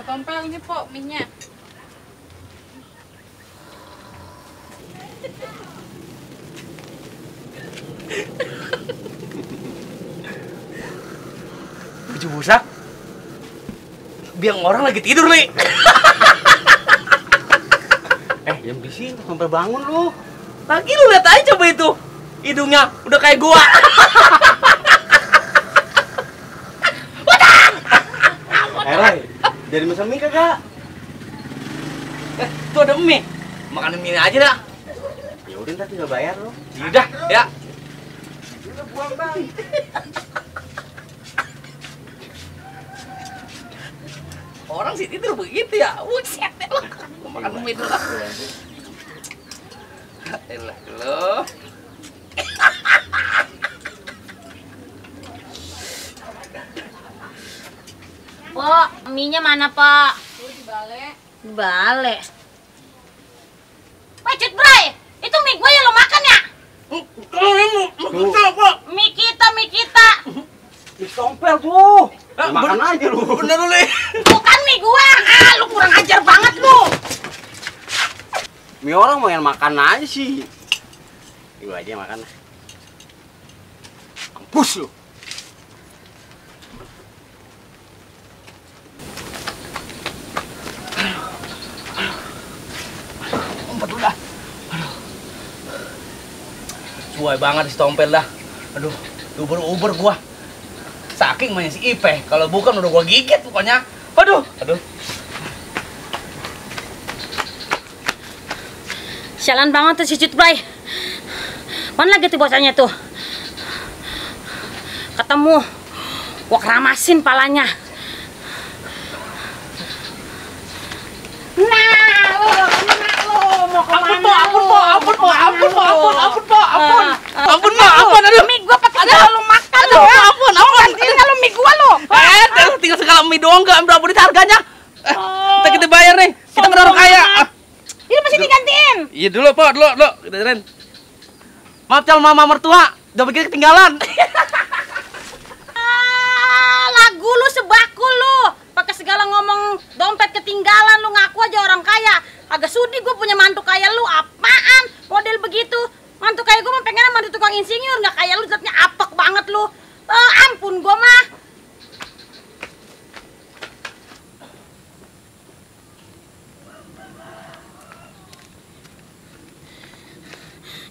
Tompel nih, Po, minyak. Baju busak? Biang orang lagi tidur, Li. Jam di sini sampai bangun lu. Lagi lu lihat aja coba itu. Hidungnya udah kayak gua. Rai, jadi pesan mie kagak? Tuh ada mie. Makan mie aja dah. Ya udah ntar tinggal bayar lu. Udah, ya. Udah buang, Bang. Orang sih tidur begitu ya. Buset lah. Makan mie dulu lah. Elah lo. Pak, mie-nya mana, Pak? Di bale. Di bale. Pecut, Bray! Itu mie gue yang lo makan ya? Mie kita, mie kita. Di tompel tuh. Makan aja lu. Bener lu, Li. Bukan mie gue. Ah, lu kurang ajar banget lu. Mie orang mau yang makan aja sih. Ibu aja makan. Mampus lu. Udah. Suai banget si Tompel dah. Aduh, uber gua. Saking mainnya si Ipe, kalau bukan udah gua gigit pokoknya. Aduh. Sialan banget tuh si Cut, Bray. Mana lagi tuh bosanya tuh? Ketemu. Gua keramasin palanya. Nah, mau kemana? Ampun, aduh. Mie gua pakai lu makan lu. Ampun. Tinggal lu mie gua lu. Tinggal segala mie doang enggak berapa duit harganya. Kita bayar nih. Kita kan orang kaya. Ini masih digantiin. Iya dulu, Po, dulu. Kita jalan. Maaf calon mama mertua, udah begini ketinggalan. Lagu lu sebakul lu. Pakai segala ngomong dompet ketinggalan, lu ngaku aja orang kaya. Agak sudi gue punya mantu kaya lu. Apaan model begitu? Mantu kaya gue mah pengen mantu tukang insinyur, nggak kayak lu, zatnya apek banget lu. Ampun gue mah.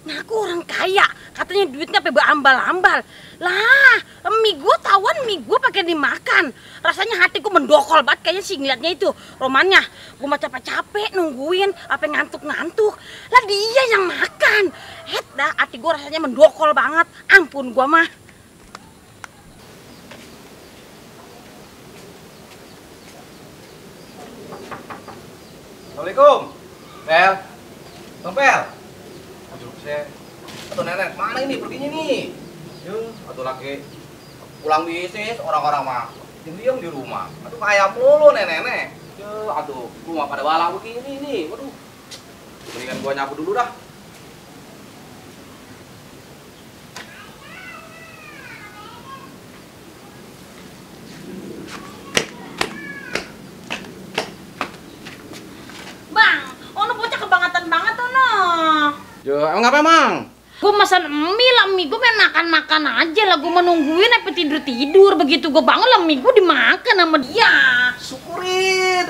Ngaku orang kaya, katanya duitnya sampai berambal-ambal. Lah, mie gue tawan, mie gue pakai dimakan. Rasanya hatiku mendokol banget kayaknya sih ngeliatnya itu romannya. Gue mah capek-capek nungguin, apa ngantuk-ngantuk. Lah dia yang makan. Dah, hati gue rasanya mendokol banget. Ampun gue mah. Assalamualaikum. Pel. Tompel. Aduh, atau nenek mana ini perginya nih? Yuh, atau laki pulang bisnis orang-orang mah diam di rumah. Aduh kayak mulu nenek. Yuh, aduh rumah pada balang begini nih. Waduh. Mendingan gua nyapu dulu dah. Bang, ono bocah kebangetan banget ono. Yo, emang apa emang? Gue pesan mie lah, mie gue pengen makan-makan aja lah. Gue menungguin apa tidur-tidur. Begitu gue bangun lah mie gue dimakan sama dia. Syukurin.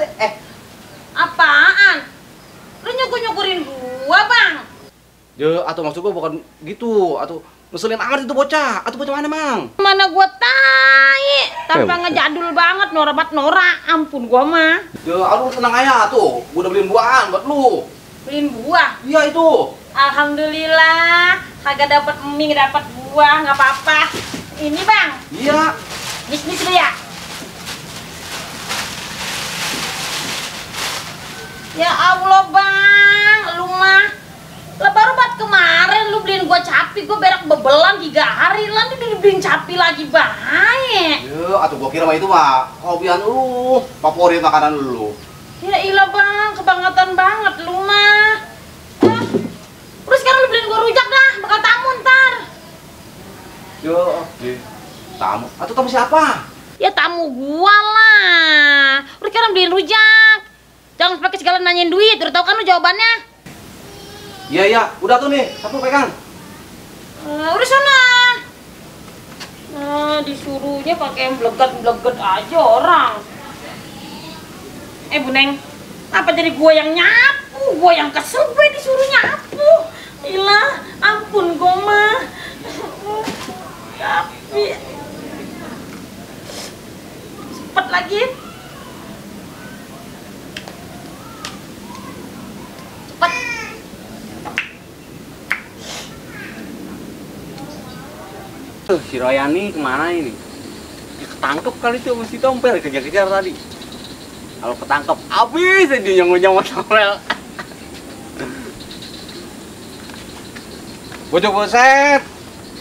Apaan? Lu nyukur-nyukurin gua, Bang? Yo, atau maksud gua bukan gitu. Atau ngeselin amat itu bocah. Atau bocah mana, Mang? Mana gua tai. Tanpa ngejadul banget, norak. Ampun gua mah. Yo, aduh tenang aja tuh. Gua udah beliin buahan buat lu. Beliin buah. Iya itu. Alhamdulillah, kagak dapat mie, dapat buah, nggak apa-apa. Ini Bang, Iya. bisnis lu ya? Ya Allah Bang, lu mah lebaran banget kemarin lu beliin gua capi, gua berak bebelan 3 hari, lalu dibeliin capi lagi baik. Yo, atau gua kira mah itu mah hobian lu, favorit makanan lu. Ya ilah Bang, kebangetan banget lu mah. Terus sekarang lu beliin gua rujak dah, bakal tamu ntar. Yo, tamu. Atau tamu siapa? Ya tamu gua lah. Udah sekarang beliin rujak. Jangan pakai segala nanyain duit. Udah tahu kan lu jawabannya? Iya, udah tuh nih, satu pegang. Udah sana. Disuruhnya pakai yang bleget-bleget aja orang. Bu Neng, apa jadi gua yang nyapu? Gua yang kesel gue disuruh nyapu. Ilah, ampun gua mah. Tapi cepet lagi. Cepet. Si Royani kemana ini? Ketangkep kali itu mesti Tompel kejar-kejar tadi. Kalau ketangkep habis aja nyong-nyong Tompel. Bocok buset.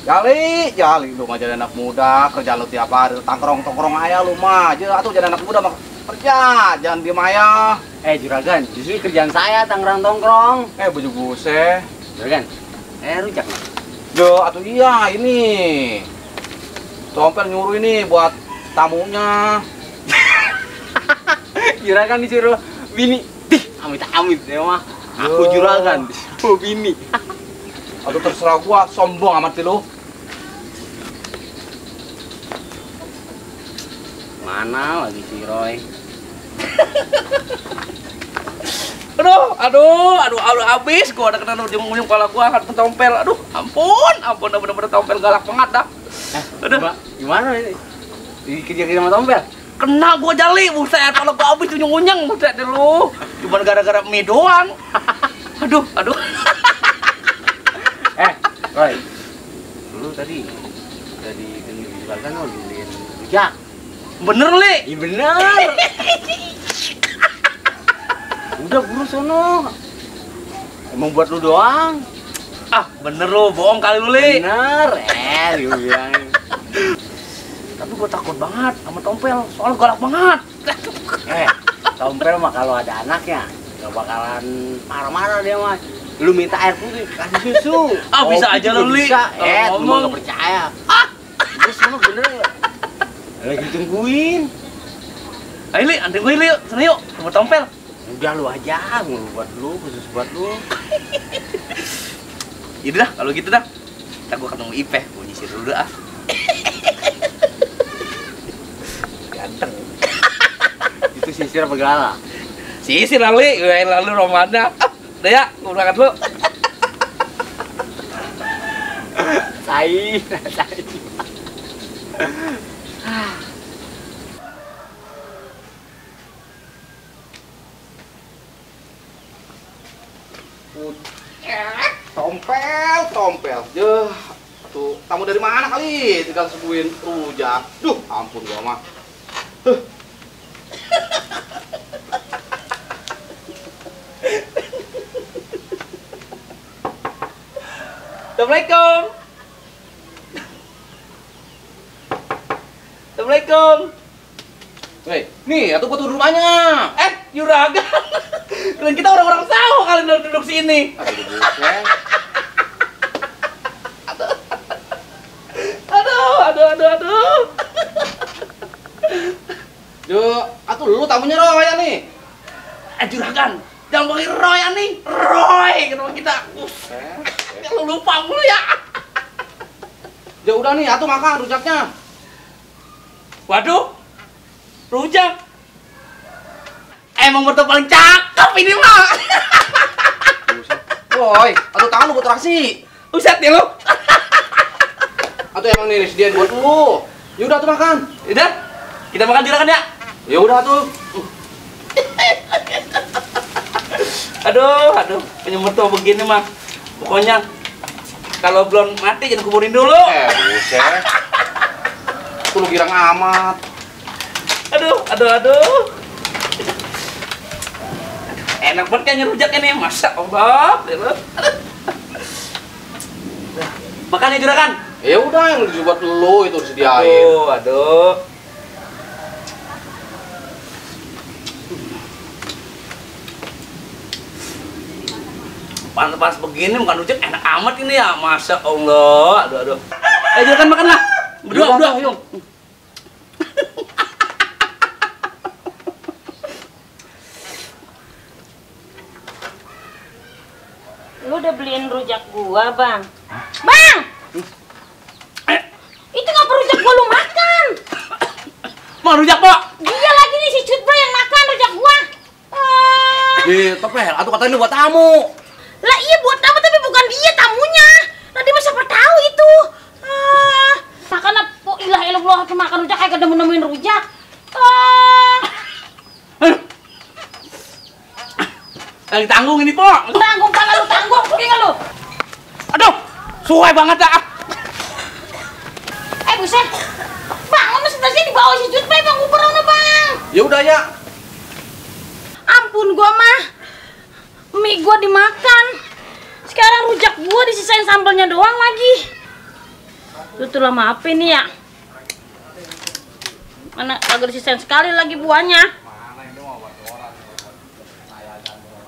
Jali lu mah jadi anak muda, kerja lu tiap hari tongkrong aya lu mah. Atuh jadi anak muda mah kerja, jangan diem aya. Juragan, justru kerjaan saya tangerang tongkrong. Bocok buset. Juragan, rujak nih. Atuh iya ini. Tompel nyuruh ini buat tamunya. Juragan disuruh bini. Amit-amit ya mah. Aku juragan disuruh bini. Aduh terserah gua, sombong amat sih lu. Mana lagi si Roy? Aduh, habis gua ada kena ujung-ujung kepala gua kan Tompel. Aduh, ampun, bener-bener Tompel galak banget dah. Aduh, gimana ini? Dikejar-kejar sama Tompel? Kena gua jali, buset, kalau gua habis unyeng-unyeng, buset deh lu. Cuma gara-gara mie doang. Aduh. Roy, lu tadi juragan lo beliin rujak. Bener, Li? Iya bener. Udah buru sono. Emang buat lu doang. Ah, bener lu, bohong kali lu, Li. Bener, lu bilang. Tapi gua takut banget sama Tompel, soalnya galak banget. Tompel mah kalau ada anaknya gak bakalan marah-marah dia mah. Lu minta air putih, kasih susu. Bisa Kopi aja juga lu, Li. bisa. Kalau Lu ngomong. gak percaya. Terus lu bener gak? Lagi tungguin. Ayo, Li, anterin gue, Li, yuk. Sana yuk, sama Tompel. Udah lu aja, mau buat lu, khusus buat lu. Yaudah dah, kalau gitu dah. Ntar gua ketemu Ipeh, gua nyisir dulu dah. Ganteng. Itu sisir apa galak? Sisir lah, Li, lalu Romana. Udah ya, gua berangkat dulu. Tai. Tompel. Tuh, tamu dari mana kali? Tinggal suguhin rujak. Duh, ampun gua mah. Assalamualaikum. Assalamualaikum. Hei, nih, atuh gua tuh rumahnya. Juragan. Dan kita orang-orang sawah kali duduk sini. Aduh. Atuh lu tamunya Roy ya nih. Juragan, jangan panggil Roy nih. Roy, kenapa kita? Lu lupa mulu ya. Udah nih, atuh makan rujaknya. Waduh, rujak. Emang betul paling cakep ini mah. Roy, atuh tangan lu buat traksi. Buset ya lu. Atuh emang nih sediain buat lu. Yaudah tuh makan. Udah, kita makan juragan ya. Ya udah tuh. Aduh, penyemut tuh begini mah. Pokoknya kalau belum mati jangan kuburin dulu. Buset. Tuh lu girang amat. Aduh. Enak banget kayaknya rujaknya nih, Masya Allah. Makan ya juragan. Ya udah yang dibuat lu itu disediain. Aduh. Panas-panas begini makan rujak enak amat ini ya, Masya Allah. Aduh. Juragan makan lah. Berdua. Yuk. gua, Bang. Bang! Itu ngapa rujak gua lu makan? Mau rujak, Pak? Dia lagi nih si Cutbro yang makan rujak gua. Topel, atau katanya buat tamu. Lah iya buat tamu tapi bukan dia tamunya. Tadi mah siapa tahu itu. Makan apa? Ilah ilah makan rujak kayak kada nemuin rujak. Lagi tanggung ini, Pak. Tanggung pala lu tanggung, pergi nggak lu? Aduh, suai banget dah. Buset. Bang, lu sebelah sini dibawa si Cutbro, Bang, uberana, Bang. Ya udah ya. Ampun gua mah. Mie gua dimakan. Sekarang rujak gua disisain sambelnya doang lagi. Itu lama apa ini ya? Mana agak disisain sekali lagi buahnya.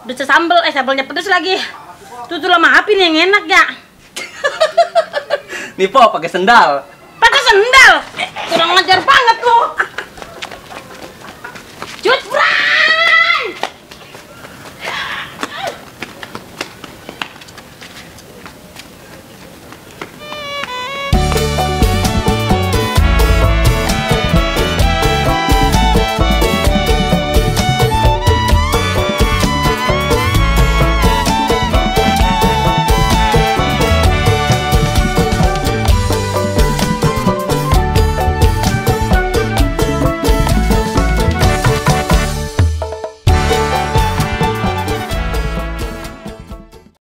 Udah sambel, sambelnya pedes lagi. Tuh lama apa ini yang enak ya? Nih po pakai sendal. Pakai sendal. Kurang ngajar banget lu.